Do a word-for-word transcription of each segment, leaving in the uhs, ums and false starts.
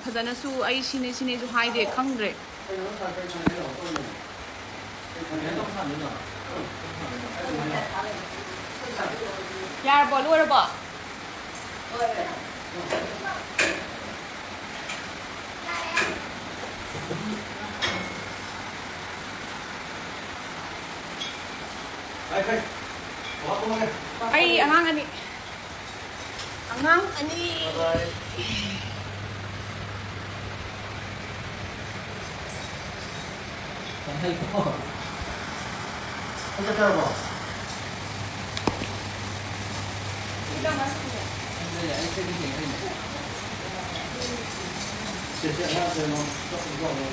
ꯐꯖꯅꯁꯨ ꯑꯩ ꯁꯤꯅꯤ ꯁꯤꯅꯤꯁꯨ ꯍꯥꯏꯗꯦ, ꯈꯪꯗ꯭ꯔꯦ꯫ ꯌꯥꯔꯕꯣ? ꯂꯣꯏꯔꯕꯣ? ꯑꯩ ꯑꯉꯥꯡ ꯑꯅꯤ꯫ ꯑꯉꯥꯡ ꯑꯅꯤ꯫ ꯆꯪꯍꯜꯂꯣ꯫ ꯆꯥꯛ ꯆꯥꯔꯕꯣ? ꯁꯦ, ꯁꯦ, ꯑꯉꯥꯡꯁꯦ ꯃꯥ ꯆꯠꯄꯗꯣ ꯇꯧꯔꯣ꯫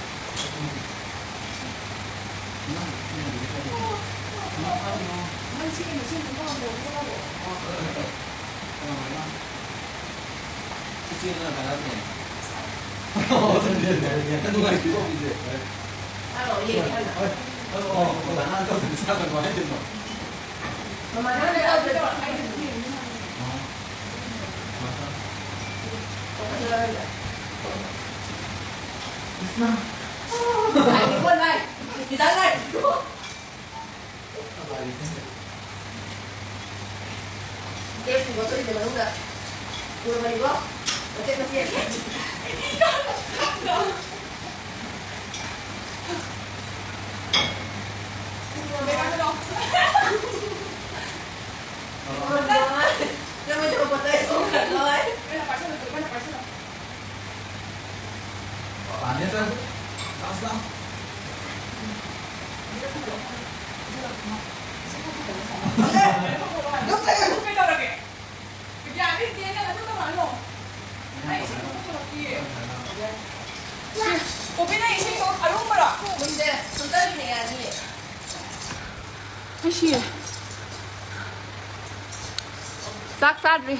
ꯇꯦꯞ ꯄꯨꯕ ꯊꯣꯛꯏꯁꯦ ꯃꯅꯨꯡꯗ꯫ ꯎꯔꯕꯅꯤꯀꯣ? ꯃꯆꯦꯠ ꯃꯆꯦꯠ꯫ ꯅꯪ ꯃꯩ ꯊꯣꯛꯂꯛꯄꯗ ꯑꯩ ꯁꯣꯛꯈ꯭ꯔꯅꯤ꯫ ꯄꯥꯅꯦ ꯁꯔ, ꯀ꯭ꯂꯥꯁ ꯂꯥꯛꯑꯣ꯫ ꯀꯩꯗꯧꯔꯒꯦ? ꯕꯤꯗ꯭ꯌꯥꯅꯤ, ꯆꯦꯟꯗꯅ ꯑꯗꯨꯝ ꯇꯧꯔꯛꯑꯅꯣ꯫ ꯑꯩ ꯁꯤ ꯑꯗꯨꯝ ꯇꯧꯔꯛꯀꯦ꯫ ꯀꯣꯕꯤ, ꯅꯪ ꯏꯁꯤꯡꯗꯣ ꯑꯔꯨꯝꯕꯔꯣ? ꯈꯨꯝꯗꯦ, ꯁꯨꯝꯇꯒꯤꯅꯦ ꯌꯥꯅꯤꯌꯦ꯫ ꯑꯩ ꯁꯤꯔꯦ꯫ ꯆꯥꯛ ꯆꯥꯗ꯭ꯔꯤ꯫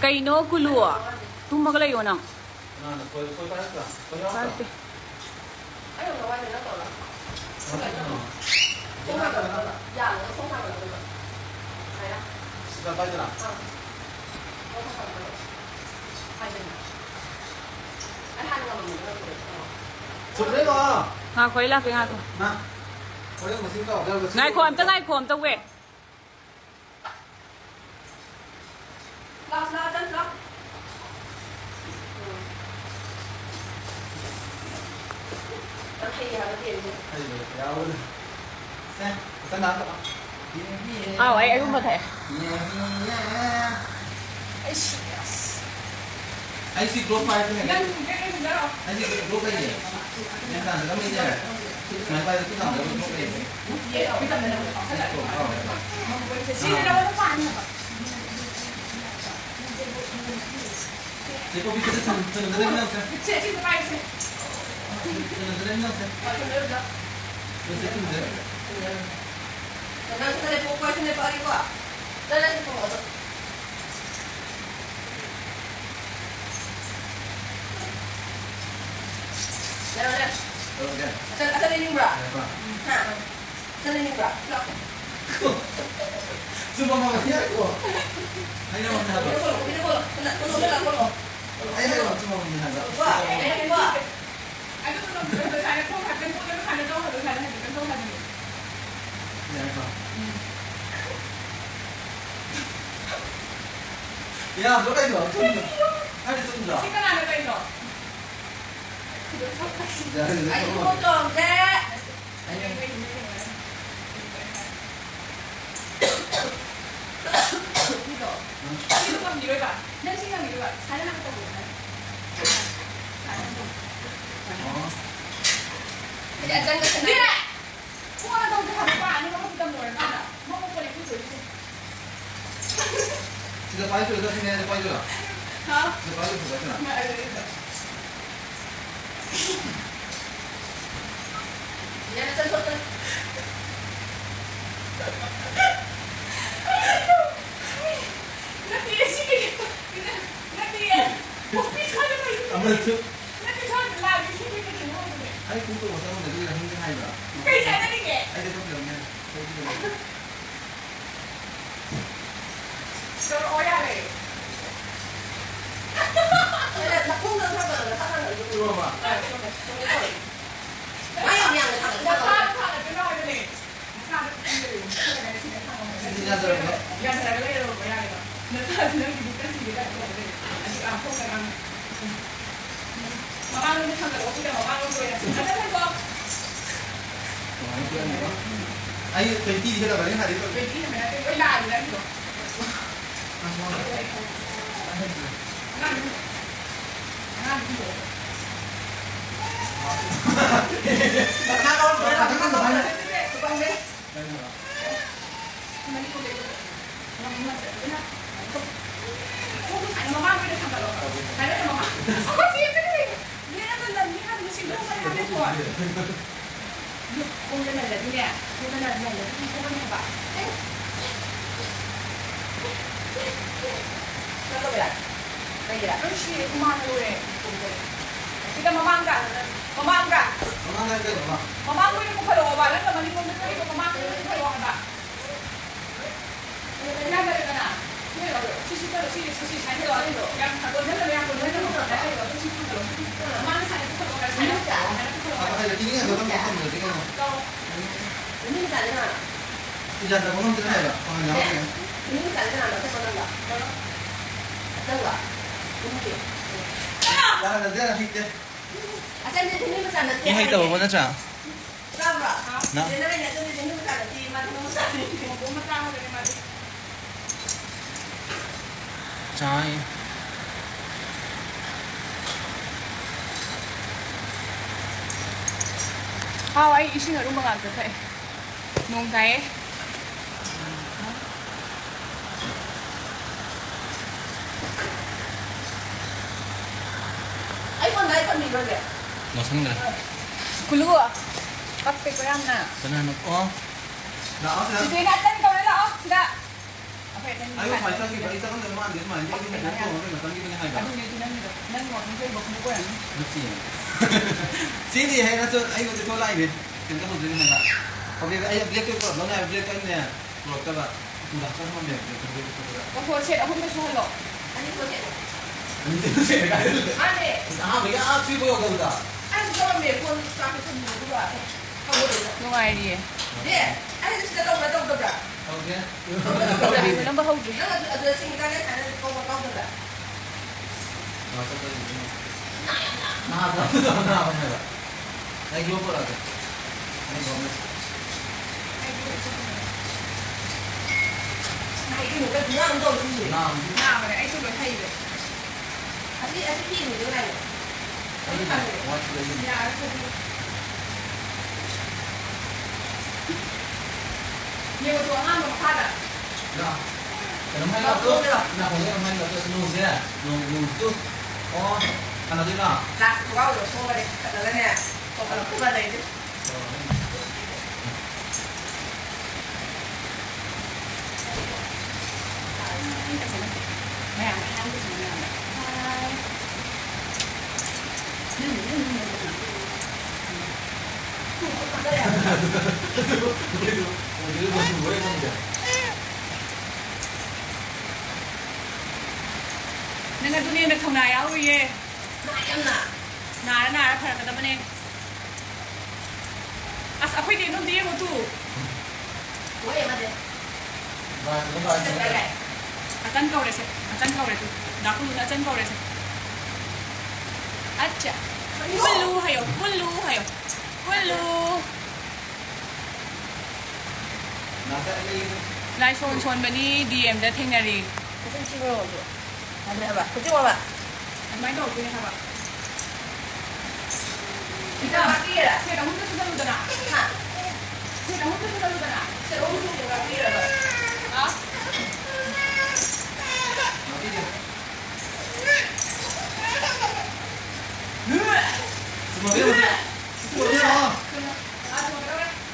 ꯀꯩꯅꯣ ꯀꯨꯂꯨ? ꯇꯨꯝꯃꯒ ꯂꯩꯌꯣ ꯅꯪ꯫ ꯄꯥꯏꯔꯛꯇꯦ꯫ ꯊꯣꯡ ꯍꯥꯡꯒꯠꯂꯛꯄꯗꯣ, ꯌꯥꯔꯒ ꯊꯣꯡ ꯍꯥꯡꯒꯠꯂꯛꯄꯗꯣ꯫ ꯆꯨꯝꯃꯦꯀꯣ? ꯉꯥꯏꯈꯣ, ꯑꯩ ꯂꯥꯛꯀꯦ, ꯉꯥꯏꯈꯣ꯫ ꯃꯥ, ꯍꯣꯔꯦꯟ ꯃꯁꯤꯡ ꯇꯧꯔꯒ ꯉꯥꯏꯈꯣ, ꯑꯝꯇ ꯉꯥꯏꯈꯣ, ꯑꯝꯇ ꯋꯦ꯫ ꯂꯥꯛꯑꯣ, ꯂꯥꯛꯑꯣ, ꯆꯪ, ꯂꯥꯛꯑꯣ꯫ ꯎꯝ꯫ ꯌꯥꯝ ꯍꯩ ꯍꯥꯏꯕ ꯇꯦꯟꯁꯦ꯫ ꯍꯩꯕ ꯌꯥꯎꯕꯅꯦ꯫ ꯁꯦ, ꯐꯖꯅ ꯂꯥꯛꯑꯣ꯫ ꯍꯥꯎ, ꯑꯩ ꯑꯔꯨꯝꯕ ꯊꯛꯑꯦ꯫ ꯑꯩ ꯁꯤꯔꯦ, ꯑꯁ꯫ ꯑꯩ ꯁꯤ ꯒ꯭ꯂꯣꯕ ꯄꯥꯏꯔꯒ ꯅꯪ ꯀꯩꯀꯩ ꯍꯨꯟꯗꯔꯣ? ꯑꯩ ꯁꯤ ꯒ꯭ꯂꯣꯕ ꯄꯥꯏꯔꯒ ꯅꯪ ꯇꯥꯟꯅꯔꯝꯃꯤꯁꯦ꯫ ꯁꯨꯃꯥꯏꯅ ꯄꯥꯏꯔꯒ ꯈꯨꯠ ꯊꯥꯡꯒꯠꯂꯒ ꯒ꯭ꯂꯣꯕ ꯂꯩꯌꯦ꯫ ꯁꯤꯗꯤ ꯅꯉꯣꯟꯗ ꯄꯥꯅꯤ ꯍꯥꯏꯕ꯫ ꯆꯦ ꯄꯣꯄꯤ, ꯁꯤꯗ ꯊꯝ-, ꯊꯝꯅꯕ ꯂꯩꯃꯤꯟꯅꯧꯁꯦ꯫ ꯁꯦ, ꯁꯤꯗ ꯄꯥꯏꯁꯦ꯫ ꯊꯝꯅꯕ ꯂꯩꯃꯤꯟꯅꯧꯁꯦ꯫ ꯍꯣꯏ, ꯊꯝꯅꯔꯣꯏꯗ꯫ ꯁꯦ, ꯁꯦ, ꯊꯝꯅꯕ꯫ ꯊꯝꯅꯔꯣꯏꯗ꯫ ꯅꯪꯁꯨ ꯈꯔ ꯂꯦꯞꯄꯣ, ꯑꯩꯁꯨ ꯂꯦꯞꯄꯛꯑꯒꯦꯀꯣ꯫ ꯆꯠꯂꯁꯤ, ꯊꯣꯡꯉꯣ ꯑꯗꯣ꯫ ꯂꯩꯔꯣ, ꯂꯩꯔꯣ꯫ ꯇꯧꯔꯒꯦ꯫ ꯑꯆꯥ, ꯑꯆꯥ, ꯂꯩꯅꯤꯡꯕ꯭ꯔꯥ? ꯌꯥꯔꯦꯀꯣ꯫ ꯍꯥ? ꯆꯠꯅꯤꯡꯕ꯭ꯔꯥ? ꯂꯥꯛꯑꯣ꯫ ꯆꯨꯝꯃꯝꯃꯕꯅꯤ ꯍꯥꯏꯀꯣ꯫ ꯑꯩꯅ ꯃꯃꯤꯡ ꯍꯥꯏꯕ꯫ ꯀꯩꯅꯣ ꯀꯣꯜꯂꯣ, ꯀꯩꯅꯣ ꯀꯣꯜꯂꯣ꯫ ꯀꯅꯥ, ꯀꯩꯅꯣ ꯀꯣꯜꯂꯣ, ꯀꯣꯜꯂꯣ꯫ ꯑꯩꯅ ꯀꯩꯅꯣ ꯆꯨꯝꯃꯝꯃꯕꯅꯤ ꯍꯥꯏꯕ꯫ ꯀꯣ, ꯑꯩꯅ ꯀꯣ꯫ ꯑꯗꯨ ꯀꯩꯅꯣ, ꯉꯁꯥꯏꯅ ꯀꯣꯜ ꯍꯥꯏꯐꯦꯠ ꯀꯣꯜꯂꯒ ꯁꯨꯃꯥꯏꯅ ꯇꯧ ꯍꯥꯏꯕ, ꯁꯨꯃꯥꯏꯅ ꯍꯥꯏꯐꯦꯠꯇꯪ ꯇꯧ ꯍꯥꯏꯕꯅꯦ꯫ ꯌꯥꯔꯦꯀꯣ꯫ ꯎꯝ꯫ ꯌꯥꯗ꯭ꯔꯣ ꯀꯩꯅꯣ? ꯆꯨꯝꯗ꯭ꯔꯣ? ꯍꯥꯏꯗꯤ ꯆꯨꯝꯗ꯭ꯔꯣ? ꯁꯤ ꯀꯅꯥꯅ ꯀꯩꯅꯣ? ꯌꯥꯔꯦ, ꯑꯗꯨ ꯑꯩ ꯆꯨꯝꯃꯝꯃꯕꯅꯤ꯫ ꯀꯣꯜ ꯇꯧꯔꯝꯗꯦ꯫ ꯁꯤꯗ ꯄꯥꯏꯗꯣꯏꯔꯣ? ꯁꯤꯅꯦ ꯍꯥꯏꯅ ꯄꯥꯏꯗꯣꯏꯔꯣ? ꯍꯥ? ꯁꯤꯗ ꯄꯥꯏꯗꯣꯏꯔꯣ? ꯄꯥꯏꯗꯣꯏꯔꯣ? ꯃꯥ ꯑꯗꯨꯗꯩꯗ꯫ ꯌꯥꯔꯦ, ꯆꯠꯊꯣꯛ, ꯆꯠ-, ꯅꯠꯇꯤꯌꯦ, ꯁꯤ ꯀꯩꯅꯣ? ꯅꯠꯇꯤꯌꯦ꯫ ꯀꯣꯐꯤ ꯁꯥꯟꯅ ꯂꯩ꯫ ꯑꯃꯁꯨ꯫ ꯅꯠꯇꯦ, ꯁꯣꯝꯗ ꯂꯥꯛꯑꯗꯤ ꯁꯤ ꯀꯩꯅꯣ ꯇꯧꯕꯅꯦ꯫ ꯑꯩ ꯄꯨꯡ ꯇꯔꯨꯛ ꯃꯈꯥꯏ ꯃꯇꯨꯡꯗ ꯍꯤꯡꯒꯦ ꯍꯥꯏꯕ꯭ꯔꯥ? ꯀꯩ ꯆꯥꯟꯅꯔꯤꯒꯦ? ꯑꯩꯗꯤ ꯆꯠꯈ꯭ꯔꯕꯅꯦ꯫ ꯌꯥꯖꯔꯕꯣ? ꯌꯥꯖꯔꯒ ꯂꯩꯔꯕꯣ? ꯌꯥꯔꯦꯕ꯫ ꯅꯆꯥꯁꯤ ꯅꯪꯒꯤ ꯕꯨꯛꯇ ꯊꯤꯒꯦ ꯀꯥꯏꯅ ꯇꯧꯕ ꯂꯩꯔꯦ꯫ ꯑꯗꯨ ꯌꯥꯝ ꯊꯣꯛꯇ ꯉꯥꯡꯉꯦ꯫ ꯃꯃꯥꯡꯂꯣꯝꯗ ꯊꯥꯡꯒꯠꯂꯛꯑꯣ, ꯁꯤꯗ ꯃꯃꯥꯡꯂꯣꯝꯗ ꯑꯣꯏꯅ꯫ ꯉꯥꯛꯇꯪ ꯉꯥꯏꯈꯣ꯫ ꯑꯩ twenty ꯗꯤ ꯍꯦꯜꯂꯕꯅꯤ ꯍꯥꯏꯗꯤ꯫ Twenty ꯍꯦꯟꯕ ꯅꯠꯇꯦ, ꯂꯣꯏ ꯂꯥꯛꯑꯅꯤ ꯅꯪꯒꯤꯗꯣ꯫ ꯑꯉꯥꯡꯗꯣ꯫ ꯑꯉꯥꯡꯗꯣ꯫ ꯁꯦ, ꯁꯦ, ꯁꯦ, ꯁꯦ, ꯁꯦ꯫ ꯈꯣꯡꯗ ꯅꯜꯂꯗꯤꯅꯦ, ꯈꯣꯡꯗ ꯅꯜꯂꯗꯤ ꯊꯣꯛꯀꯅꯤ ꯍꯥꯏꯕ꯫ ꯆꯠꯂꯣ ꯕꯦꯔꯥ꯫ ꯀꯩꯒꯤꯔꯥ? ꯑꯩ ꯁꯤꯔꯦ, ꯍꯨꯃꯥꯡꯅ ꯂꯣꯏꯔꯦ꯫ ꯁꯤꯗ ꯃꯃꯥꯡꯗ, ꯃꯃꯥꯡꯗ꯫ ꯃꯃꯥꯡꯗ ꯍꯥꯏꯔꯒ ꯃꯃꯥꯡ꯫ ꯃꯃꯥꯡꯗ ꯑꯣꯏꯅ ꯄꯨꯈꯠꯂꯛꯑꯣꯕ, ꯅꯪꯅ ꯃꯅꯤꯡꯂꯣꯝꯗ ꯆꯠꯂꯤꯗꯣ ꯃꯃꯥꯡꯗ ꯑꯣꯏꯅ ꯄꯨꯈꯠꯂꯛꯑꯣ ꯍꯥꯏꯕ꯫ ꯌꯥꯗꯔꯦꯗꯅ꯫ ꯁꯤ, ꯁꯤ ꯆꯠꯂꯣ, ꯁꯤ, ꯁꯤ, ꯁꯤ ꯁꯥꯏꯗ ꯇꯧꯔꯣ, ꯑꯗꯨꯗꯣ꯫ ꯌꯥꯝ ꯀꯣꯟꯁꯤꯟꯒꯅꯨ, ꯌꯥꯝ ꯀꯣꯟꯁꯤꯟꯒꯅꯨ꯫ ꯃꯃꯥꯡꯗ ꯁꯥꯏꯗ ꯄꯨꯈꯠꯂꯛꯑꯣ, ꯁꯥꯏꯗ ꯄꯨꯈꯠꯂꯛꯑꯣ ꯍꯥꯏꯕ꯫ ꯇꯧꯔꯣ꯫ ꯏꯅꯦ ꯃꯆꯥꯁꯦ ꯀꯅꯥꯅꯣ? ꯁꯨꯖꯥꯇꯥ ꯃꯐꯝꯗ ꯂꯩꯕ, ꯄꯥꯡꯒꯜ ꯌꯥꯎꯗꯦ꯫ ꯏꯅꯦ ꯃꯆꯥꯁꯦ ꯀꯅꯥꯅꯣ? ꯑꯆꯧꯕ ꯅꯪꯂꯣ? ꯑꯆꯧꯕ? ꯏꯅꯦ꯫ ꯌꯥꯔꯒ ꯍꯩꯇꯦ꯫ ꯑꯆꯟꯁꯦ ꯏꯅꯦ ꯃꯆꯥ ꯅꯠꯇꯦ ꯏ ꯍꯩꯇꯕꯕꯨ ꯍꯥꯏꯌꯦ꯫ ꯅꯠꯇ꯭ꯔꯥ? ꯇꯥꯕ꯭ꯔꯣ? ꯅ? ꯏꯆꯦꯅ ꯍꯩꯅꯗꯕꯁꯦ ꯏꯅꯦ ꯃꯆꯥ ꯅꯠꯇꯦ, ꯃꯥꯗꯤ ꯃꯆꯥꯅꯤ꯫ ꯃꯆꯥ ꯉꯥꯛꯇꯅꯦ ꯃꯥꯗꯤ꯫ ꯆꯥꯏ꯫ ꯍꯥꯎ, ꯑꯩ ꯏꯁꯤꯡ ꯑꯔꯨꯝꯕ ꯉꯥꯛꯇ ꯊꯛꯑꯦ꯫ ꯅꯣꯡ ꯇꯥꯏꯌꯦ꯫ ꯑꯩ ꯐꯣꯟ ꯀꯥꯏ ꯊꯝꯕꯤꯈ꯭ꯔꯒꯦ? ꯂꯧꯁꯟꯈ꯭ꯔꯦ꯫ ꯀꯨꯂꯨ, ꯄꯛꯇꯦꯀꯣ ꯌꯥꯝꯅ꯫ ꯀꯅꯥꯅꯣ? ꯑꯣ꯫ ꯂꯥꯛꯑꯣ ꯁꯤꯗ꯫ ꯆꯤꯆꯦꯅ ꯑꯆꯟ ꯀꯧꯔꯦ, ꯂꯥꯛꯑꯣ ꯁꯤꯗ꯫ ꯑꯩꯈꯣꯏ ꯑꯆꯟ ꯑꯩ ꯉꯁꯥꯏ ꯆꯪꯈꯤꯕ, ꯑꯩ ꯆꯪꯉꯝꯗꯕ ꯃꯥꯟꯗꯦ, ꯁꯨꯃꯥꯏꯅ ꯑꯩ ꯍꯦꯛ ꯇꯣꯡꯉꯒ ꯀꯩꯅꯣ ꯆꯪꯈꯤꯕꯅꯦ ꯍꯥꯏꯕ꯫ ꯑꯗꯨꯅꯦ ꯑꯗꯨ ꯅꯪꯒꯤꯗꯣ꯫ ꯅꯪ ꯋꯥꯀꯤꯡ ꯆꯠꯂꯤꯕ ꯈꯣꯡꯎꯞ ꯑꯣꯏꯔꯝꯅꯤ꯫ ꯅꯠꯇꯤꯌꯦ꯫ ꯆꯦꯜꯂꯤ ꯍꯥꯏꯅꯁꯨ ꯑꯩꯉꯣꯟꯗ ꯊꯣꯛꯂꯛꯏꯅꯦ꯫ ꯀꯩꯝꯇ ꯍꯧꯗꯣꯏꯅꯦ ꯍꯥꯏꯕ꯫ ꯍꯧꯖꯤꯛ ꯑꯩ black ꯇꯣ ꯄꯨꯔꯛꯅꯕꯅꯦ ꯍꯥꯏꯕ, black ꯇꯣ ꯑꯩꯅ ꯄꯨꯔꯛꯇꯕ꯫ ꯎꯄꯨꯗ ꯍꯥꯞꯆꯜꯂꯝꯃꯦ black ꯇꯣ꯫ ꯑꯣ, ꯍꯣꯏ, set ꯑꯍꯨꯝꯗ ꯁꯨꯍꯜꯂꯣ꯫ ꯑꯅꯤ ꯄꯨꯔꯛꯀꯦ꯫ ꯑꯅꯤ ꯄꯨꯔꯛꯀꯦ ꯀꯥꯏꯗ? ꯃꯥꯅꯦ꯫ ꯑꯍꯥꯟꯕꯒꯤ ꯑꯥ three ꯐꯥꯎ ꯌꯧꯗꯕꯗ꯫ ꯑꯩꯁꯨ ꯇꯧꯔꯝꯃꯦ, phone charge ꯇ ꯊꯝꯃꯤꯅꯦ, ꯑꯗꯨꯒ ꯍꯦꯛ ꯍꯧꯒꯠꯂꯛꯏꯕ꯫ ꯅꯨꯡꯉꯥꯏꯔꯤꯌꯦ꯫ ꯗꯦ, ꯑꯩ ꯁꯤꯗ ꯇꯧꯕ꯭ꯔꯥ ꯇꯧꯗꯕ꯭ꯔꯥ? ꯀꯔꯤ ꯍꯣꯠꯅꯕ ꯍꯧꯗ꯭ꯔꯤ? ꯅꯪ ꯑꯗꯨ, ꯑꯗꯨꯗ ꯁꯤꯡ ꯀꯥꯟꯗ ꯁꯥꯟꯅ ꯀꯧꯕ ꯀꯧꯗꯕ꯭ꯔꯥ? ꯅꯍꯥꯟ ꯑꯗꯨ ꯇꯧꯕ ꯅꯥꯕꯅꯦꯕ꯫ ꯑꯩ ꯒ꯭ꯂꯣꯕ ꯄꯨꯔꯛꯑꯒꯦ꯫ ꯑꯩ ꯒ꯭ꯂꯣꯕ ꯂꯩꯇꯦ꯫ ꯅꯥꯏ ꯀꯩꯅꯣ, ꯀꯩꯅꯣ ꯌꯥꯝ ꯇꯧꯔꯤꯁꯤꯡꯁꯦ꯫ ꯅꯥꯕꯅꯤ꯫ ꯅꯥꯕꯅꯦ, ꯑꯩꯁꯨ ꯂꯣꯏ ꯍꯩꯔꯦ꯫ ꯑꯁꯤ, ꯑꯁꯤ ꯐꯤ ꯏꯟꯕꯗꯣ ꯀꯗꯥꯏꯗ? ꯑꯩꯒꯤ ꯋꯥꯠꯁꯤꯗ ꯑꯩꯒꯤ꯫ ꯌꯥꯔꯦ, ꯐꯖꯅ꯫ ꯌꯦꯡꯉꯨ ꯇꯣ, ꯑꯉꯥꯡꯗꯣ ꯃꯈꯥꯗ꯫ ꯂꯥ꯫ ꯀꯩꯅꯣꯝ ꯍꯥꯏ ꯂꯥꯛꯇꯣ꯫ ꯂꯥꯛꯑꯣ꯫ ꯂꯥꯛꯑꯣ, ꯀꯩꯅꯣꯝ ꯍꯥꯏ ꯂꯥꯛꯇꯣ꯫ ꯅꯣꯡꯁꯦ, ꯅꯣꯡ, ꯅꯣꯡ ꯆꯨ-, ꯑꯣ, ꯁꯥꯟꯅꯗꯣꯏꯔꯣ? ꯒ꯭ꯂꯥꯁ ꯈꯣꯡꯒ꯭ꯔꯥꯎꯗꯣ ꯂꯧꯊꯣꯛꯑꯒꯅꯦ, ꯆꯤꯡꯈꯠꯂꯒꯅꯦ, ꯆꯣꯡꯈꯠꯂꯛꯄ ꯐꯖꯩꯗꯣ꯫ ꯅꯪ ꯑꯗꯨꯅ ꯍꯦꯟꯅ ꯊꯧꯅꯥ ꯌꯥꯎꯔꯤꯌꯦ꯫ ꯅꯥꯏ ꯌꯥꯝꯅ꯫ ꯅꯥꯔ ꯅꯥꯔ ꯐꯔꯛꯀꯗꯕꯅꯦ꯫ ꯑꯁ, ꯑꯩꯈꯣꯏꯗꯤ ꯑꯗꯨꯝ ꯌꯦꯡꯉꯨ ꯇꯨ꯫ ꯍꯣꯏ, ꯑꯃꯗꯤ꯫ ꯕꯥꯏ, ꯕꯥꯏ, ꯕꯥꯏ꯫ ꯑꯆꯟ ꯀꯧꯔꯦꯁꯦ, ꯑꯆꯟ ꯀꯧꯔꯦ ꯇꯨ꯫ ꯗꯥꯀꯨꯂꯨꯅ ꯑꯆꯟ ꯀꯧꯔꯦꯁꯦ꯫ ꯑꯠꯆꯥ꯫ ꯀꯔꯤꯅꯣ? ꯀꯨꯜꯂꯨ ꯍꯥꯏꯌꯣ, ꯀꯨꯜꯂꯨ ꯍꯥꯏꯌꯣ꯫ ꯀꯨꯜꯂꯨ꯫ ꯂꯥꯏꯁꯣꯟ ꯁꯣꯟꯕꯅꯤ ꯗꯤ ꯑꯦꯝꯗ ꯊꯦꯡꯅꯔꯤ꯫ ꯃꯆꯤꯟ ꯊꯤꯕ ꯑꯣꯏꯔꯁꯨ꯫ ꯌꯥꯗ꯭ꯔꯦ ꯍꯥꯏꯕ꯫ ꯍꯧꯖꯤꯛ ꯍꯥꯏꯕ꯫ ꯑꯗꯨꯃꯥꯏꯅ ꯇꯧꯔꯛꯇꯣꯏꯅꯦ ꯍꯥꯏꯕ꯫ ꯁꯤꯗ ꯉꯥꯛꯄꯤꯒꯦꯔꯥ? ꯁꯦꯠ ꯑꯍꯨꯝꯗꯁꯨ ꯆꯠꯂꯨꯗꯅ꯫ ꯍꯥ? ꯁꯦꯠ ꯑꯍꯨꯝꯗꯁꯨ ꯆꯠꯂꯨꯗꯅ꯫ ꯁꯦꯠ ꯑꯍꯨꯝꯗꯁꯨ ꯉꯥꯛꯄꯤꯒꯦꯔꯕ? ꯍꯥ? ꯁꯨꯃꯥꯡꯗ ꯌꯦꯡꯉꯣ꯫ ꯁꯨꯃꯥꯡꯗ ꯌꯦꯡꯉꯣ꯫ ꯑꯥ, ꯁꯨꯃꯥꯡꯗ ꯌꯦꯡꯉꯣ꯫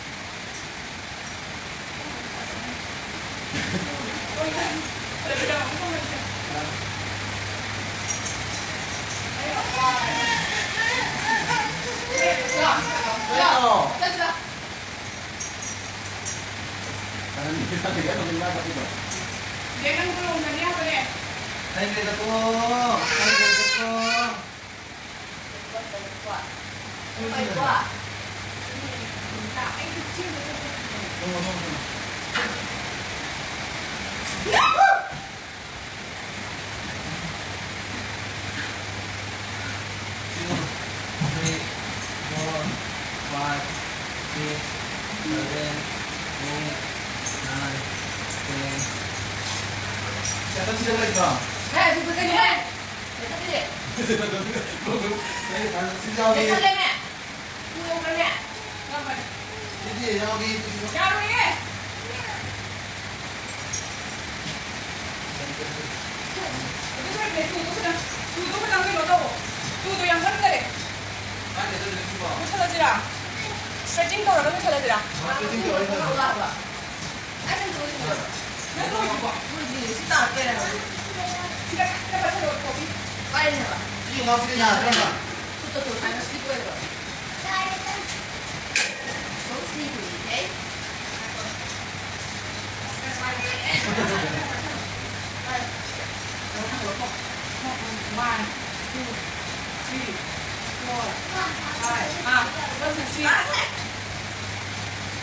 ꯅꯪ ꯁꯤꯗ ꯂꯩꯕ꯭ꯔꯣ? ꯍꯦ, ꯑꯗꯨ ꯐꯖꯩꯅꯦ꯫ ꯂꯩꯈꯠꯂꯤꯅꯦ꯫ ꯂꯩꯈꯠꯂꯦꯅꯦ꯫ ꯄꯨ ꯌꯧꯈ꯭ꯔꯅꯦ꯫ ꯉꯝꯃꯅꯤ꯫ ꯁꯤꯗꯤ ꯌꯥꯎꯒꯦ, ꯁꯤꯗꯤ꯫ ꯌꯥꯔꯣꯏꯌꯦ꯫ ꯑꯗꯨ ꯁꯣꯏꯗ꯭ꯔꯦ, ꯇꯨꯗꯣ ꯈꯤꯇꯪ, ꯇꯨꯗꯣ ꯈꯤꯇꯪ ꯀꯩꯅꯣ ꯇꯧꯋꯣ꯫ ꯇꯨꯗꯣ ꯌꯥꯝ ꯀꯟꯈꯔꯦ꯫ ꯀꯥꯏꯗ ꯆꯠꯂꯤꯅꯣ ꯁꯤꯕꯣ? ꯂꯣꯏꯁꯜꯂꯁꯤꯔꯥ? Stretching ꯇꯧꯔꯒ ꯂꯣꯏꯁꯜꯂꯁꯤꯔꯥ? ꯃꯥ stretching ꯇꯧꯔ ꯂꯣꯏꯁꯜꯂꯁꯤ꯫ ꯅꯪ ꯂꯣꯏꯗ꯭ꯔꯤꯕꯣ? ꯃꯣꯏꯗꯤ ꯁꯤ ꯇꯥꯔꯛꯇꯣꯏꯔꯦ ꯍꯥꯏꯕ꯫ ꯁꯤꯗ ꯈꯔ ꯄꯥꯏꯁꯜꯂꯣ, ꯀꯣꯐꯤ꯫ ꯄꯥꯏꯔꯤꯅꯦꯕ꯫ ꯁꯤ ꯌꯦꯡꯉꯣ, ꯁꯤꯗꯤ ꯌꯥꯗ꯭ꯔꯥ? ꯈꯨꯠꯇ ꯇꯣ ꯁꯨꯃꯥꯏꯅ slip ꯑꯣꯏꯌꯦꯕ꯫ So slippery, okay? One, two, three, four, five. ꯑꯥ, ꯂꯣꯏꯁꯟꯁꯤ꯫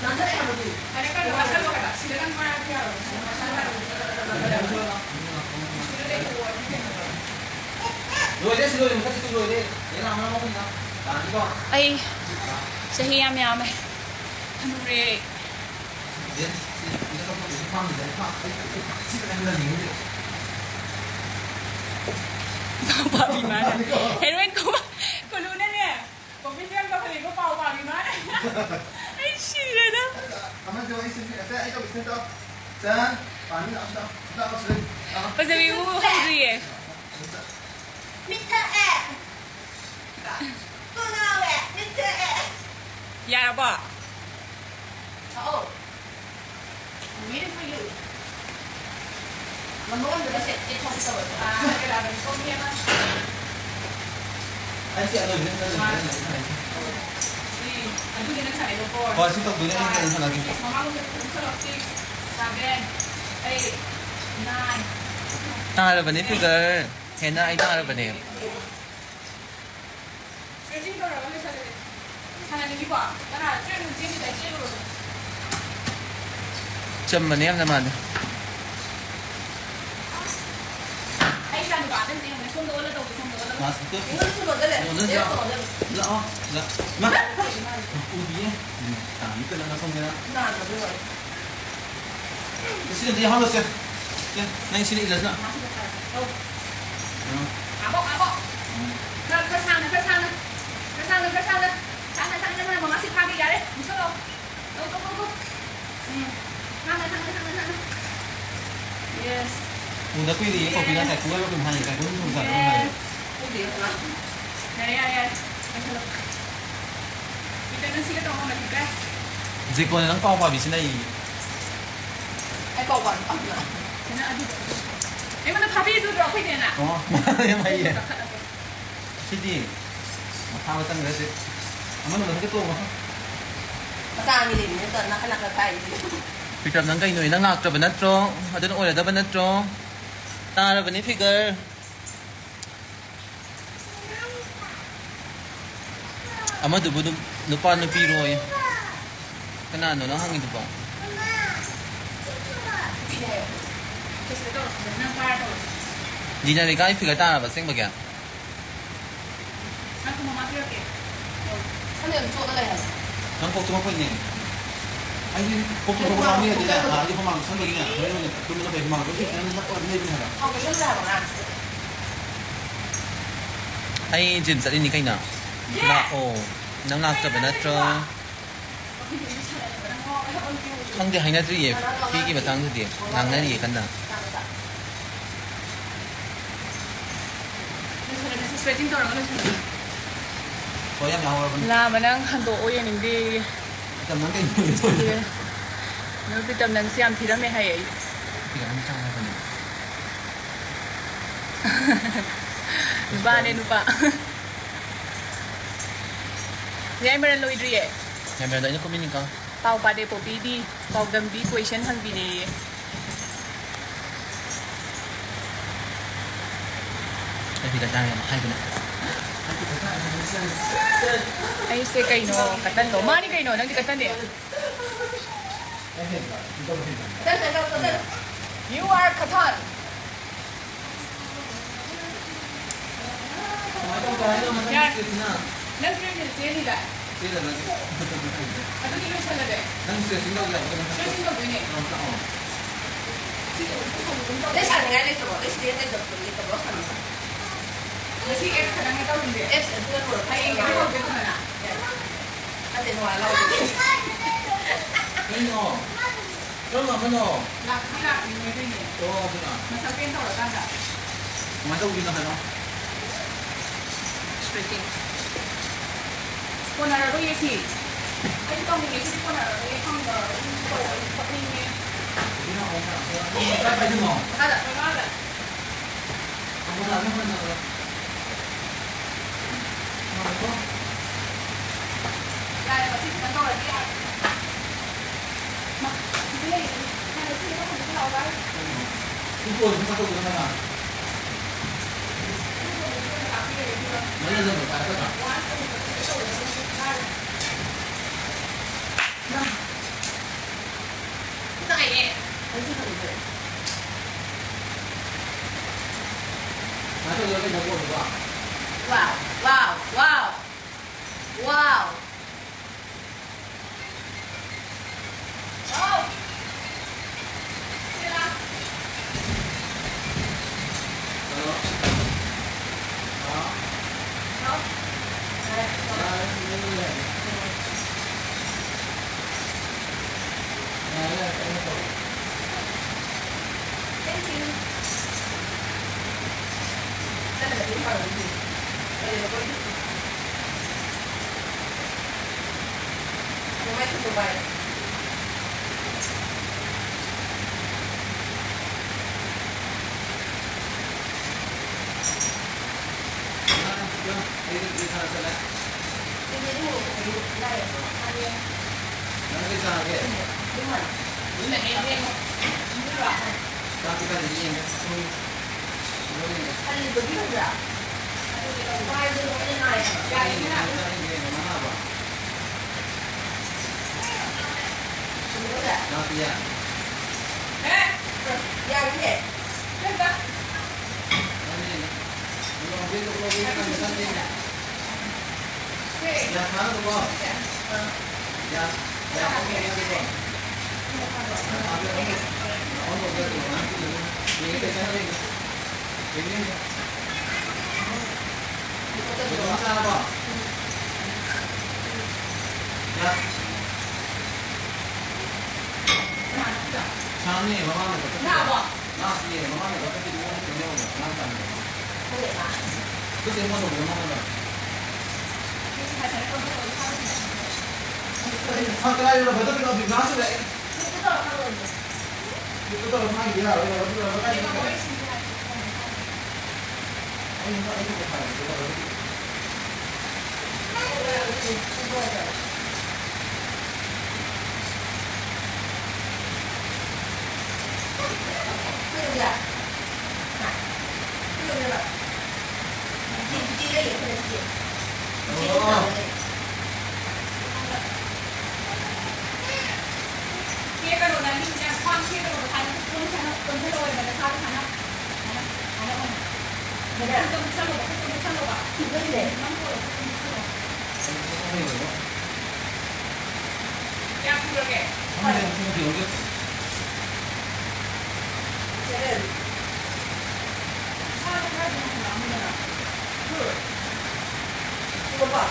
ꯅꯥꯟꯊꯔꯛꯑꯦ ꯍꯥꯏꯕꯗꯤ꯫ ꯍꯥꯏꯔꯛꯀꯅꯨ, ꯀꯛꯊꯠꯂꯣ ꯍꯥꯏꯕ꯫ ꯁꯤꯗ ꯅꯪ ꯃꯔꯛꯇ ꯌꯥꯔꯣꯏ꯫ ꯁꯤꯗ ꯃꯁꯥ ꯌꯥꯔꯣꯏ꯫ ꯁꯤꯗ ꯂꯩꯊꯣꯛꯑꯣ, ꯑꯗꯨꯗꯤ ꯀꯩꯅꯣ ꯇꯧꯔꯣ꯫ ꯂꯣꯏꯔꯦ, ꯁꯤ ꯂꯣꯏꯔꯦ, ꯃꯊꯛꯀꯤꯁꯨ ꯂꯣꯏꯔꯦ꯫ ꯌꯦꯂꯥ ꯑꯃꯅ ꯑꯃꯨꯛ ꯍꯨꯟꯅ꯫ ꯌꯥꯅꯤꯀꯣ? ꯑꯩ ꯆꯍꯤ ꯌꯥꯝ ꯌꯥꯝꯃꯦ꯫ ꯍꯅꯨꯔꯦ꯫ ꯁꯤ, ꯁꯤ, ꯁꯤ ꯂꯧꯊꯣꯛ, ꯁꯤ ꯈ꯭ꯋꯥꯡꯁꯤꯗ, ꯈ꯭ꯋꯥꯡ, ꯑꯩ, ꯑꯩ, ꯁꯤ ꯈꯛꯇꯪ ꯂꯩꯅꯤꯡꯉꯤꯁꯦ꯫ ꯄꯥꯄꯤ ꯃꯥꯅ꯫ ꯍꯦꯔꯣꯏꯟ ꯀꯧꯕ ꯀꯨꯂꯨꯅꯅꯦ꯫ ꯀꯣꯐꯤ ꯁꯦꯝ ꯇꯧꯍꯜꯂꯤꯕ ꯄꯥꯎ ꯄꯥꯕꯤ ꯃꯥꯅ꯫ ꯑꯩ ꯁꯤꯔꯦꯗ꯫ ꯑꯃꯁꯨ ꯑꯩ ꯁꯤꯟꯕꯤ-, ꯑꯁꯦ ꯑꯩ ꯇꯧꯒꯦ ꯁꯤꯟ ꯇꯧ꯫ ꯆꯟ, ꯄꯥꯅꯤ ꯂꯥꯛꯑꯣ ꯁꯤꯗ꯫ ꯂꯥꯛꯑꯣ ꯁꯤꯗ꯫ ꯂꯥꯛꯑꯣ꯫ ꯐꯖꯕꯤ ꯎꯍꯧꯗ꯭ꯔꯤꯌꯦ꯫ ꯃꯤꯠ ꯊꯛꯑꯦ꯫ ꯀꯣꯛ ꯉꯥꯎꯔꯦ꯫ ꯃꯤꯠ ꯊꯛꯑꯦ꯫ ꯌꯥꯔꯕꯣ? ꯊꯛꯑꯣ꯫ Waiting for you. ꯃꯃꯣꯟꯗꯨꯗ ꯁꯦ, ꯁꯦ ꯊꯣꯛꯀꯦ ꯇꯧꯋꯦꯕ꯫ ꯑꯥ, ꯀꯩꯅꯣꯗꯅꯤꯀꯣ, ꯃꯤ ꯑꯃ꯫ ꯑꯩꯁꯦ ꯑꯔꯣꯏꯕꯅꯦ, ꯑꯔꯣꯏꯕꯅꯦ, ꯑꯔꯣꯏꯕꯅꯦ꯫ ꯁꯤ, ꯑꯗꯨꯒꯤ ꯅꯪ ꯁꯥꯟꯅꯩꯗꯣ four, ꯍꯣꯏ, ꯁꯤ ꯇꯧꯗꯣꯏꯅꯦ, ꯑꯩ five, ꯀꯩꯅꯣ ꯁꯥꯟꯅꯗꯣꯏꯅꯦ꯫ Six, ꯃꯃꯥꯡꯂꯣꯝꯗ ꯈꯤꯇꯪ ꯆꯠꯂꯣ, six, seven, eight, nine꯫ ꯇꯥꯔꯕꯅꯦ, figure꯫ ꯍꯦꯟꯅ ꯑꯩ ꯇꯥꯔꯕꯅꯦ꯫ Stretching ꯇꯧꯔꯒ ꯂꯣꯏꯁꯜꯂꯁꯦ꯫ ꯁꯥꯟꯅꯅꯤꯡꯉꯤꯀꯣ? ꯀꯅꯥ ꯆꯦꯟ-, ꯆꯦꯟꯈꯤꯗꯥꯏ? ꯆꯦꯜꯂꯨꯔꯣ꯫ ꯆꯝꯕꯅꯦ ꯌꯥꯝꯅ ꯃꯥꯗꯤ꯫ ꯑꯩ ꯏꯆꯥ ꯅꯨꯄꯥ ꯑꯍꯟꯁꯦ ꯌꯦꯡꯉꯨꯅꯦ, ꯁꯣꯝꯗ ꯑꯣꯜꯂ ꯇꯧꯕ, ꯁꯣꯝꯗ ꯑꯣꯜꯂꯒ꯫ ꯃꯥꯁꯨ ꯇꯨ-, ꯑꯩꯉꯣꯟꯗꯁꯨ ꯂꯣꯟꯖꯜꯂꯦ꯫ ꯂꯣꯟꯖꯜꯂꯦ꯫ ꯂꯥꯛꯑꯣ, ꯂꯥꯛꯑꯣ꯫ ꯂꯥꯛ-, ꯃꯥ-, ꯎꯗꯤꯌꯦ꯫ ꯎꯝ, ꯇꯥꯡꯒꯤ ꯀꯩꯅꯣ ꯅꯁꯣꯝꯗꯅ꯫ ꯅꯥꯟꯕꯗꯨ ꯂꯣꯏꯔꯦ꯫ ꯁꯤꯅꯗꯤ ꯌꯥꯎꯍꯜꯂꯁꯦ꯫ ꯅꯪ ꯁꯤꯗ ꯏꯜꯂꯁꯤꯅ꯫ ꯃꯃꯥꯁꯤꯗ ꯐꯔꯦ꯫ ꯂꯧ꯫ ꯎꯝ꯫ ꯉꯥꯕꯣꯛ, ꯉꯥꯕꯣꯛ꯫ ꯎꯝ꯫ ꯈꯔ, ꯈꯔ ꯁꯥꯡꯅ, ꯈꯔ ꯁꯥꯡꯅ꯫ ꯈꯔ ꯁꯥꯡꯅ, ꯈꯔ ꯁꯥꯡꯅ꯫ ꯁꯥꯡꯅ, ꯁꯥꯡꯅ, ꯁꯥꯡꯅ꯫ ꯃꯃꯥꯁꯤ ꯐꯥꯒꯦ꯫ ꯌꯥꯔꯦ꯫ ꯃꯨꯁꯜꯂꯣ꯫ ꯂꯧ, ꯂꯧ, ꯂꯧ, ꯂꯧ꯫ ꯎꯝ꯫ ꯁꯥꯡꯅ, ꯁꯥꯡꯅ, ꯁꯥꯡꯅ, ꯁꯥꯡꯅ꯫ Yes꯫ ꯎꯗ ꯀꯨꯏꯔꯦ꯫ ꯀꯣꯐꯤꯅ ꯉꯁꯥꯏ ꯄꯨꯡ ꯑꯃ ꯀꯨꯝ ꯍꯥꯏꯌꯦ꯫ ꯉꯁꯥꯏ ꯄꯨꯡ ꯑꯍꯨꯝ ꯆꯥꯔꯦ꯫ Yes꯫ ꯎꯗꯦ꯫ ꯌꯥꯔꯦ, ꯌꯥꯔꯦ, ꯌꯥꯔꯦ꯫ ꯂꯣꯏꯁꯜꯂꯣ꯫ ꯏꯇꯅ ꯁꯤꯒ ꯇꯧꯕ ꯃꯇꯤꯛ ꯀꯥꯏ꯫ ꯖꯦꯀꯣꯅ ꯅꯪ ꯄꯥꯎ ꯐꯥꯕꯤꯁꯤꯅ ꯑꯩ꯫ ꯑꯩ ꯄꯥꯎ ꯄꯥꯕꯤ ꯄꯥꯝꯕ꯭ꯔꯥ? ꯁꯤꯅ ꯑꯗꯨꯗꯣ꯫ ꯑꯩꯉꯣꯟꯗ ꯐꯥꯕꯤꯗꯨꯗ꯭ꯔꯣ ꯑꯩꯈꯣꯏ ꯅꯦꯅ? ꯑꯣ, ꯌꯥꯝ ꯍꯩꯌꯦ꯫ ꯀꯥꯈꯠꯂꯒꯦ꯫ ꯁꯤꯗꯤ ꯃꯊꯥ ꯃꯊꯪ ꯈꯔꯁꯦ ꯑꯃꯅ ꯃꯊꯛꯇ ꯇꯣꯡꯉꯣ꯫ ꯃꯆꯥ ꯑꯅꯤ ꯂꯩꯕꯅꯤꯅ ꯅꯥꯀꯟ ꯅꯥꯀꯟ ꯄꯥꯏꯔꯤꯁꯦ꯫ ꯄꯤꯇꯝ, ꯅꯪ ꯀꯩꯅꯣ? ꯅꯪ ꯂꯥꯛꯇ꯭ꯔꯕ ꯅꯠꯇ꯭ꯔꯣ? ꯑꯗꯨꯅ ꯑꯣꯏꯔꯗꯕ ꯅꯠꯇ꯭ꯔꯣ? ꯇꯥꯔꯕꯅꯤ ꯐꯤꯒꯔ꯫ ꯑꯃꯗꯨꯕꯨ ꯑꯗꯨꯝ ꯅꯨꯄꯥ ꯅꯨꯄꯤꯔꯣꯌꯦ꯫ ꯀꯅꯥꯅꯣ ꯅꯪ ꯍꯪꯉꯤꯗꯨꯕꯣ? ꯖꯤꯅꯔꯤꯀꯥ, ꯑꯩ ꯐꯤꯒꯔ ꯇꯥꯔꯕ ꯑꯁꯦꯡꯕꯒꯤ? ꯅꯪ ꯀꯣꯛ ꯆꯨꯃꯛꯄꯩꯅꯦ꯫ ꯑꯩꯗꯤ ꯀꯣꯛ ꯆꯨꯃꯛꯄ ꯉꯥꯡꯕ ꯌꯥꯗꯦꯅꯦ꯫ ꯑꯥ, ꯑꯩꯗꯤ ꯍꯨꯃꯥꯡ ꯆꯪꯕꯒꯤꯅꯦ꯫ ꯍꯣꯔꯦꯟ ꯑꯣꯏꯅ ꯇꯨꯝꯕꯅ ꯐꯩ꯫ ꯍꯨꯃꯥꯡ ꯂꯣꯏ ꯊꯣꯛꯇꯅ ꯅꯞꯄ ꯑꯗꯨꯝ ꯂꯩꯕꯅꯦ ꯍꯥꯏꯕ꯫ ꯑꯩ ꯖꯤꯝ ꯆꯠꯂꯤꯅꯤ ꯀꯩꯅꯣ꯫ ꯂꯥꯛꯑꯣ꯫ ꯅꯪ ꯂꯥꯛꯇꯕ ꯅꯠꯇ꯭ꯔꯣ? ꯈꯪꯗꯦ, ꯍꯥꯏꯅꯗ꯭ꯔꯤꯌꯦ꯫ ꯐꯤꯒꯤ ꯃꯇꯥꯡꯗꯗꯤ ꯉꯥꯡꯅꯔꯤꯌꯦ ꯀꯟꯅ꯫ ꯂꯣꯏꯁꯤꯜꯂꯒꯦ, ꯁꯤ stretching ꯇꯧꯔꯒ ꯂꯣꯏꯁꯤꯜꯂꯒꯦ꯫ ꯍꯣꯏ, ꯌꯥꯝ ꯌꯥꯍꯧꯔꯕꯅꯤ꯫ ꯂꯥꯝꯕ ꯅꯪ ꯍꯟꯗꯣꯛꯑꯣ ꯌꯦꯡꯅꯤꯡꯗꯦꯌꯦ꯫ ꯃꯇꯝ ꯅꯪ ꯀꯩꯅꯣ ꯇꯧꯔꯤꯗꯣ? ꯑꯦ, ꯅꯨꯄꯤ ꯇꯝ ꯅꯪꯁꯦ ꯌꯥꯝ ꯊꯤꯔꯝꯃꯦ ꯍꯥꯏꯌꯦ ꯑꯩ꯫ ꯌꯥꯝ ꯆꯥꯎꯔꯕꯅꯤ꯫ ꯅꯨꯄꯥꯅꯦ, ꯅꯨꯄꯥ꯫ ꯌꯥꯏꯃꯔꯟ ꯂꯣꯏꯗ꯭ꯔꯤꯌꯦ꯫ ꯌꯥꯏꯃꯔꯟꯗꯣ ꯑꯩꯅ ꯀꯨꯝꯃꯤꯅꯤꯀꯣ꯫ ꯄꯥꯎ ꯄꯥꯗꯦ ꯄꯣꯄꯤꯗꯤ, ꯄꯥꯎꯗꯝꯕꯤ question ꯍꯪꯕꯤꯅꯦꯌꯦ꯫ ꯑꯩꯗꯤ ꯀꯗꯥꯏ ꯌꯥꯝ ꯍꯥꯏꯕꯅꯦ꯫ ꯑꯩꯁꯦ ꯀꯩꯅꯣ, ꯀꯇꯟꯗꯣ꯫ ꯃꯥꯅꯤ ꯀꯩꯅꯣ, ꯅꯪꯗꯤ ꯀꯇꯟꯅꯦ꯫ You are cotton. ꯀꯃꯥꯏ ꯇꯧ, ꯀꯃꯥꯏ ꯇꯧ, ꯃꯊꯪ ꯌꯥꯔꯦ꯫ Stretchꯁꯤꯅ? ꯅꯪ ꯇ꯭ꯔꯦꯟꯁꯤꯗ ꯆꯦꯜꯂꯤꯗꯥꯏ? ꯆꯦꯜꯂꯗꯣꯏꯅꯦ꯫ ꯑꯗꯨꯗꯤ ꯂꯣꯏꯁꯜꯂꯁꯦ꯫ ꯅꯪ stretching ꯇꯧꯁꯦ ꯍꯥꯏꯕ ꯀꯩꯅꯣ? Stretching ꯇꯧꯗꯣꯏꯅꯦ꯫ ꯑꯥ, ꯇꯥꯛꯑꯣ꯫ ꯅꯣꯏ ꯁꯥꯟꯅꯉꯥꯏ ꯂꯩꯇ꯭ꯔꯕꯣ? ꯅꯣꯏ ꯁꯤꯗꯩ ꯂꯩꯇꯕ, ꯂꯩꯇꯕ꯭ꯔꯣ ꯁꯥꯟꯅꯕ? ꯉꯁꯤ ꯑꯦꯞꯁ ꯈꯛꯇꯪꯅꯦ ꯇꯧꯔꯤꯁꯦ꯫ ꯑꯦꯞꯁ ꯑꯗꯨꯅ ꯂꯣꯏꯔꯦ꯫ ꯍꯌꯦꯡ ꯍꯧꯒꯦ ꯐꯖꯅ꯫ ꯅꯠꯇꯦ, ꯅꯨꯡꯉꯥꯏ ꯂꯥꯎꯗꯦ꯫ ꯀꯩꯅꯣ? ꯀꯔꯝꯕ ꯑꯃꯅꯣ? ꯂꯥꯛꯇꯤ ꯂꯥꯛꯇ꯭ꯔꯤ ꯃꯣꯏꯗꯩꯅꯦ꯫ ꯑꯣ, ꯑꯗꯨꯅ꯫ ꯃꯁꯛ ꯄꯦꯟ ꯇꯧꯔꯀꯥꯟꯗ꯫ ꯀꯃꯥꯏꯅ ꯇꯧꯗꯣꯏꯅꯣ ꯍꯥꯏꯅꯣ? Straighten꯫ ꯀꯣꯟꯅꯔꯔꯣꯏꯌꯦ ꯁꯤ꯫ ꯑꯩ ꯇꯧꯅꯤꯡꯉꯦ, ꯁꯤꯗꯤ ꯀꯣꯟꯅꯔꯔꯣꯏꯌꯦ꯫ ꯈꯪꯗꯕ ꯑꯗꯨꯝ ꯇꯧꯕ ꯑꯩ ꯀꯞꯅꯤꯡꯉꯦ꯫ ꯀꯥꯏ ꯄꯥꯏꯗꯣꯏꯅꯣ? ꯃꯈꯥꯗ꯫ ꯃꯈꯥꯗ꯫ ꯌꯥꯔꯦ, ꯃꯁꯤ ꯈꯤꯇꯪ ꯇꯧꯔꯗꯤ ꯌꯥꯔꯦ꯫ ꯃꯥ, ꯁꯤꯗ ꯂꯩꯔꯦ꯫ ꯁꯤ ꯂꯥꯛꯑꯣ, guys꯫ ꯃꯥ꯫ ꯇꯥꯏꯌꯦ꯫ ꯑꯩꯁꯨ ꯍꯪꯗꯦ꯫ ꯀꯃꯥꯏꯅ ꯇꯧꯗꯣꯏꯅꯣ ꯀꯩꯅꯣ ꯀꯣꯜꯁꯤꯕꯣ? Wow, wow, wow, wow. Wow. Hello. ꯍꯥꯎ꯫ ꯍꯥꯎ꯫ ꯌꯥꯔꯦ, ꯌꯥꯔꯦ, ꯌꯥꯔꯦ꯫ ꯌꯥꯔꯦ, ꯌꯥꯔꯦ, ꯀꯩꯅꯣ ꯇꯧꯔꯦ꯫ Thank you. ꯆꯠꯂꯒꯗꯤ ꯐꯔꯣꯏꯗꯤ꯫ ꯀꯩꯗꯧꯕꯒꯤ? ꯑꯗꯨꯃꯥꯏꯅ ꯇꯧꯕ ꯍꯥꯏ꯫ ꯑꯩꯗꯤ ꯄꯨꯂꯤꯁ ꯍꯥꯟꯅ ꯆꯠꯂꯦ꯫ ꯅꯪ ꯀꯩ ꯆꯥꯔꯒꯦ? ꯆꯥꯛꯇꯤ ꯀꯥꯏꯗꯒꯤ ꯌꯦꯟꯒꯦ? ꯍꯜꯂꯤꯕꯒꯤ ꯈꯪꯕ꯭ꯔꯥ? ꯑꯗꯨꯒꯤ ꯃꯥꯏꯗꯣ ꯂꯣꯏꯅ ꯅꯥꯏ ꯍꯥꯏꯕ꯫ ꯆꯥꯅꯤꯡꯉꯦ, ꯆꯥꯅꯤꯡꯉꯦ, ꯃꯃꯥ ꯅꯥꯕ꯫ ꯆꯥꯛꯇꯤ ꯌꯥꯔꯦ꯫ ꯌꯥꯔꯤꯅꯦ꯫ ꯌꯥꯅꯤ꯫ ꯒ꯭ꯌꯥꯁ ꯊꯥꯒꯗ꯭ꯔꯣ? ꯒ꯭ꯌꯥꯁ, ꯒ꯭ꯌꯥꯁ ꯑꯃ ꯂꯧꯒꯦꯀꯣ꯫ ꯒ꯭ꯌꯥꯁ ꯊꯥꯒꯦ ꯑꯃ, ꯑꯃ ꯂꯧꯒꯦ ꯑꯗꯨꯒ꯫ ꯂꯥꯛꯑꯝꯅꯦ, ꯃꯃꯥꯡꯗ ꯀꯛꯊꯠꯈꯤꯕ꯫ ꯂꯥꯛꯑꯕꯣ? ꯂꯥꯛꯇꯤꯌꯦ, ꯃꯃꯥꯡꯗ ꯀꯛꯊꯠꯈꯤꯕ ꯃꯣꯏꯅ ꯀꯩꯅꯣ ꯌꯧꯕ, ꯑꯉꯥꯡ ꯆꯥꯡꯗꯣ꯫ ꯈꯪꯗꯦ, ꯂꯥꯛꯑꯝꯅꯦ꯫ ꯑꯩꯈꯣꯏ ꯆꯦ ꯐꯣꯟ ꯇꯧꯕꯗ ꯃꯉꯣꯟꯗ꯫ ꯉꯁꯥꯏ ꯁꯥꯟꯅ ꯐꯣꯟ ꯇꯧꯔꯒ ꯊꯥꯕꯁꯤꯗ꯫ ꯑꯁ, ꯑꯩ ꯁꯛ ꯀꯗꯥꯏꯗꯅꯣ ꯕꯗꯔ ꯀꯩꯅꯣ ꯕꯤꯕ꯭ꯔꯥꯁꯨ ꯂꯥꯛꯑꯦ꯫ ꯈꯨꯠꯇ ꯇꯧꯔ ꯊꯥꯕ ꯑꯣꯏꯔꯝꯅꯤ꯫ ꯈꯨꯠꯇ ꯇꯧꯔ ꯊꯥꯈꯤꯕ ꯌꯥꯔꯣꯏ, ꯕꯗꯔ ꯀꯗꯥꯏꯗꯅꯣ? ꯀꯩꯅꯣ ꯋꯥꯔꯤ ꯁꯤꯟꯕ ꯍꯥꯏꯁꯦ ꯐꯣꯟꯗ ꯊꯥꯕ꯫ ꯑꯩ ꯍꯟꯗꯛ ꯑꯩꯒꯤ ꯄꯩꯁꯥ ꯂꯩꯇꯦ꯫ ꯀꯌꯥ ꯁꯨꯔꯒꯦ? ꯈꯪꯗꯦ, ꯁꯤꯃ ꯌꯦꯡꯉꯨꯒꯦ꯫ ꯁꯥꯗꯣ ꯈꯔꯗꯤ ꯍꯟꯊꯔꯛꯑꯝꯃꯤꯗꯅ꯫ ꯎꯝ꯫ ꯎꯔꯕꯣ?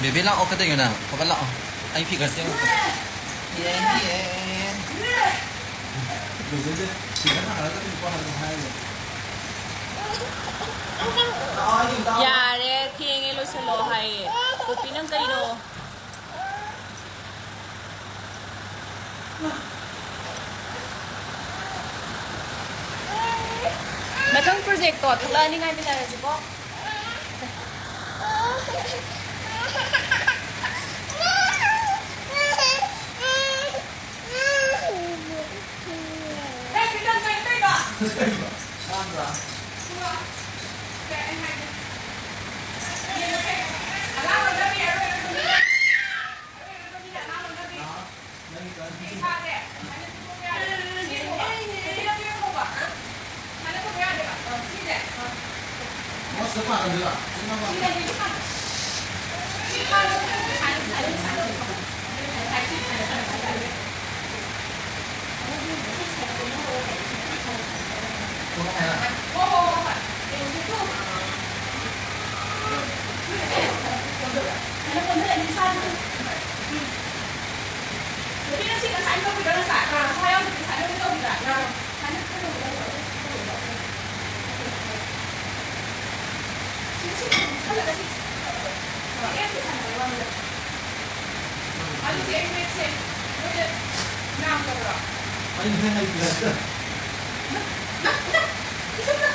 ꯕꯦꯕꯤ, ꯂꯥꯛꯑꯣ, ꯀꯩꯗꯧꯔꯤꯅꯣ ꯅꯪ? ꯐꯕꯠ ꯂꯥꯛꯑꯣ꯫ ꯑꯩ ꯐꯤꯒꯔ ꯁꯦꯝꯃꯨꯒꯦ꯫ ꯌꯦꯡꯒꯦ꯫ ꯌꯥꯔꯦ, ꯊꯦꯡꯉꯦ, ꯂꯣꯏꯁꯜꯂꯣ ꯍꯥꯏꯌꯦ꯫ ꯄꯣꯄꯤ, ꯅꯪ ꯀꯩꯅꯣ? ꯃꯊꯪ ꯄ꯭ꯔꯣꯖꯦꯛꯇꯣ ꯊꯣꯛꯂꯛꯑꯅꯤ, ꯉꯥꯏꯃꯤꯟꯅꯔꯁꯤꯀꯣ꯫ ꯅꯪ ꯑꯣꯟꯊꯔꯛꯏꯁꯦ ꯏꯁꯥꯁꯤꯗ꯫ ꯎꯝ꯫ ꯅꯨꯄꯤ ꯅꯪ ꯁꯤ ꯉꯁꯥꯏ ꯇꯧꯕꯤꯕ꯭ꯔꯥ ꯉꯁꯥꯏ? ꯑꯥ꯫ ꯅꯁꯥ ꯌꯥꯎꯗꯕꯤ ꯉꯁꯥꯏ ꯅꯪ ꯇꯧꯕꯤꯕ꯭ꯔꯥ? ꯌꯥꯎ꯫ ꯉꯁꯥꯏ ꯅꯪ ꯇꯧꯕꯤꯕ꯭ꯔꯥ? ꯁꯤ, ꯁꯤ ꯁꯜꯂꯒ ꯁꯤ, ꯁꯤ ꯑꯦꯞꯁꯦ ꯁꯥꯟꯅꯕꯩ ꯋꯥꯅꯤꯗ꯫ ꯑꯗꯨꯗꯤ ꯑꯩ ꯃꯤꯠꯁꯦ ꯂꯣꯏꯅ ꯅꯥꯝꯗꯕ꯭ꯔꯣ? ꯑꯩ ꯉꯁꯥꯏ ꯍꯥꯏꯈꯤꯕ ꯅꯠꯇ꯭ꯔꯣ? ꯅꯪ, ꯅꯪ, ꯅꯪ, ꯏꯁꯨꯝꯅ꯫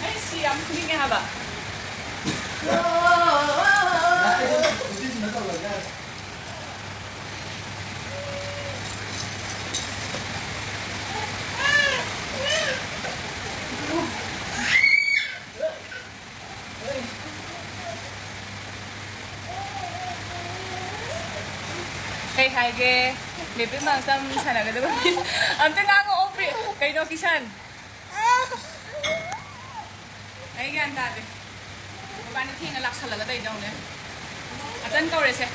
ꯑꯩ ꯁꯤ ꯌꯥꯝ ꯐꯨꯅꯤꯡꯉꯦ ꯍꯥꯏꯕ꯫ ꯀꯩ ꯍꯥꯏꯒꯦ? ꯕꯦꯕꯤ ꯃꯥꯡꯁꯝ ꯁꯥꯟꯅꯒꯗꯕ ꯃꯤ ꯑꯝꯇ ꯉꯥꯡꯉꯛꯑꯣ, ꯄ꯭ꯔꯤ-, ꯀꯩꯅꯣ, ꯀꯤꯁꯟ? ꯑꯩ ꯒ꯭ꯌꯥꯟ ꯇꯥꯗꯦ꯫ ꯃꯕꯥꯅꯤ ꯊꯦꯡꯅ ꯂꯥꯛꯁꯜꯂꯒ ꯇꯧꯔꯤꯗꯧꯅꯦ꯫ ꯑꯆꯟ ꯀꯧꯔꯦꯁꯦ꯫